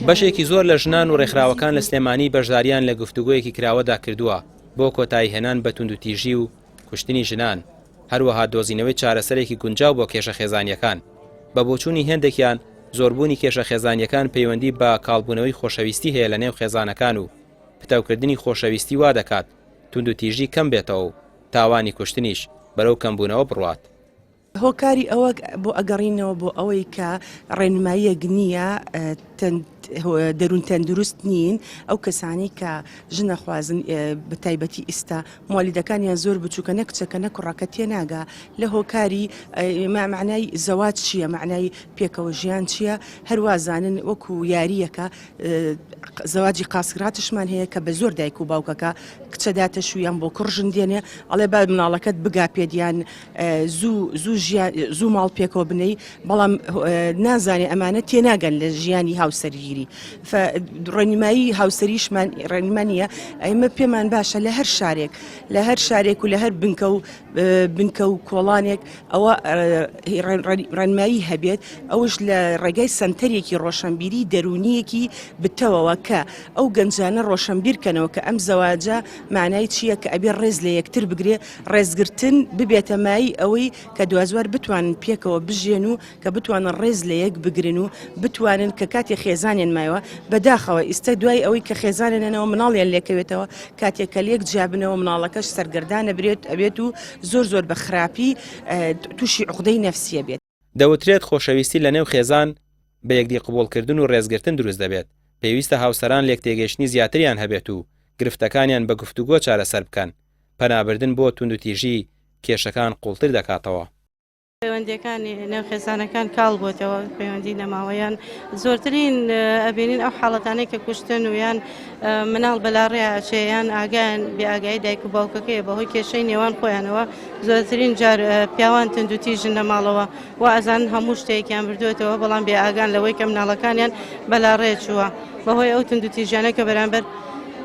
بەشێکی زۆر لە ژنان و ڕێکخراوەکان لە سلێمانی بەشداریان لە گفتوگۆیەکی کراوەدا کردووە بۆ کۆتاییهێنان بە توندوتیژی و کوشتنی ژنان، هەروەها دۆزینەوەی چارەسەرێکی گونجاو بۆ کێشە خێزانییەکان. بە بۆچوونی هێندێکیان، زۆربوونی کێشە خێزانییەکان پەیوەندی بە کاڵبوونەوەی خۆشەویستی هەیە لە نێو خێزانەکان و پتەوکردنی خۆشەویستی وا دەکات توندوتیژی کەم بێتەوە و تاوانی کوشتنیش بەرەو کەمبوونەوە بڕوات. هۆکاری ئەوە بۆ ئەگەڕینەوە بۆ ئەوەی کە ڕێنماییەک نییە دەروون تەندروست نین ئەو کەسانی کە ژنە خوازن بە تایبەتی ئیستا موالیدەکانیان زۆر بچووکە نە کچەکە نە کوڕەکە تێناگا لە هۆکاری معنای زەواج چییە معنای پێکەوە ژیان چییە هەروازانن وەکو یاریەکە زەواجی قاسراتشمان هەیە کە بە زۆر دایک و باوکەکە کچە داتە شویان بۆ کوڕ ژن دێنێ ئەڵێ با مناڵەکەت بگا پێدیان زوو زوو ژیان زوو ماڵ پێکەوە بنەی بەڵام نازانێ ئەمانە تێناگەن لە ژیانی هاوسەرگیری ڕێنمایی هاوسەریشمان ڕێنما نییە ئەمە پێمان باشە لە هەر شارێک لە هەر شارێک و لە هەر بنکە و بنکە و کۆڵانێک ئەوە ڕێنمایی هەبێت ئەوش لە ڕێگای سەنتەرێکی ڕۆشنبیری دەرونیەکی بتەوەوە کە ئەو گەنجانە ڕۆشنبیر کەنەوە کە ئەم زەواجە معنای چییە کە ئەبێ ڕێز لە یەکتر بگرێ ڕێزگرتن ببێتە مایەی ئەوەی کە دواجار بتوانن پێکەوە بژێن و کە بتوانن ڕێز لە یەک بگرن و بتوانن کە کاتێ خێزانیان مایەوە بەداخەوە ئیستا دوای ئەوەی کە خێزانیان هەنەوە مناڵیان لێکەوێتەوە کاتێک کە لێک جیابنەوە مناڵەکەش سەرگەردانە برێت ئەبێت و زۆر زۆر بە خراپی تووشی عقدەی نەفسیە بێت. دەوترێت خۆشەویستی لە نێو خێزان بە یەکدی قبوڵکردن و ڕێزگرتن دروست دەبێت، پێویستە هاوسەران لێکتێگەیشتنی زیاتریان هەبێت و گرفتەکانیان بە گفتوگۆ چارەسەر بکەن، پەنابردن بۆ توندوتیژی کێشەکان قوڵتر دەکاتەوە. پەیوەندیەکانی نێو خێزانەکان کاڵ بۆتەوە پەیوەندی نەماوە یان زۆرترین ئەبینین ئەو حاڵەتانەی کە کوشتن و یان مناڵ بەلاڕێ ئەچێ یان ئاگایان بێ ئاگایی دایک و باوکەکەی بەهۆی کێشەی نێوان خۆیانەوە زۆرترین جار پیاوان توندوتیژن لە ماڵەوە و ئەزان هەموو شتێکیان بردوێتەوە بەڵام بێ ئاگان لەوەی کە مناڵەکانیان بەلاڕێ چووە بەهۆی ئەو توندوتیژیانە کە بەرامبەر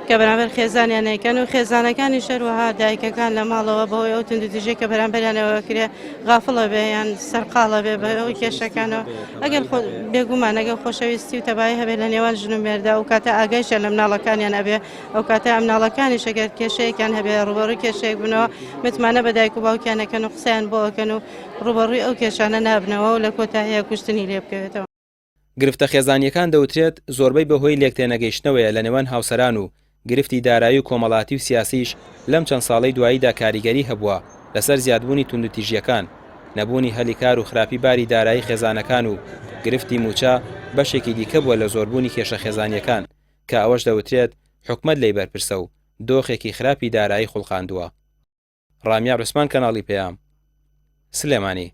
کە بەرامبەر خێزانیان ئەیکەن و خێزانەکانیش هەروەها دایکەکان لە ماڵەوە بەهۆی ئەو توندوتیژیە کە بەرامبەریانەوە کرێ غافڵە بێ یان سەرقاڵە بێ بەهۆی کێشەکانەوە ئەگەر خۆ بێگومان ئەگەر خۆشەویستی و تەبایی هەبێت لە نێوان ژن و مێردا ئەو کاتە ئاگایشیان لە مناڵەکانیان ئەبێ ئەو کاتە مناڵەکانیش ئەگەر کێشەیەکیان هەبێ ڕوبەڕووی کێشەیەک بنەوە متمانە بە دایک و باوکیان ئەکەن و قسەیان بۆ ئەکەن و ڕوبەڕووی ئەو کێشانە نابنەوە و لە کۆتاییە کوشتنی لێ بکەوێتەوە. گرفتە خێزانییەکان دەوترێت زۆربەی بەهۆی لێکتێنەگەیشتنەوەیە لە نێوان هاوسەران و گرفتی دارایی و کۆمەڵاتی و سیاسیش لەم چەند ساڵەی دواییدا کاریگەری هەبووە لەسەر زیادبوونی توندوتیژییەکان، نەبوونی هەلی کار و خراپی باری دارایی خێزانەکان و گرفتی مووچە بەشێکی دیکە بووە لە زۆربوونی کێشە خێزانییەکان کە ئەوەش دەوترێت حکومەت لێی بەرپرسە و دۆخێکی خراپی دارایی خوڵقاندووە. ڕامیار عوسمان کەناڵی پەیام، سلێمانی.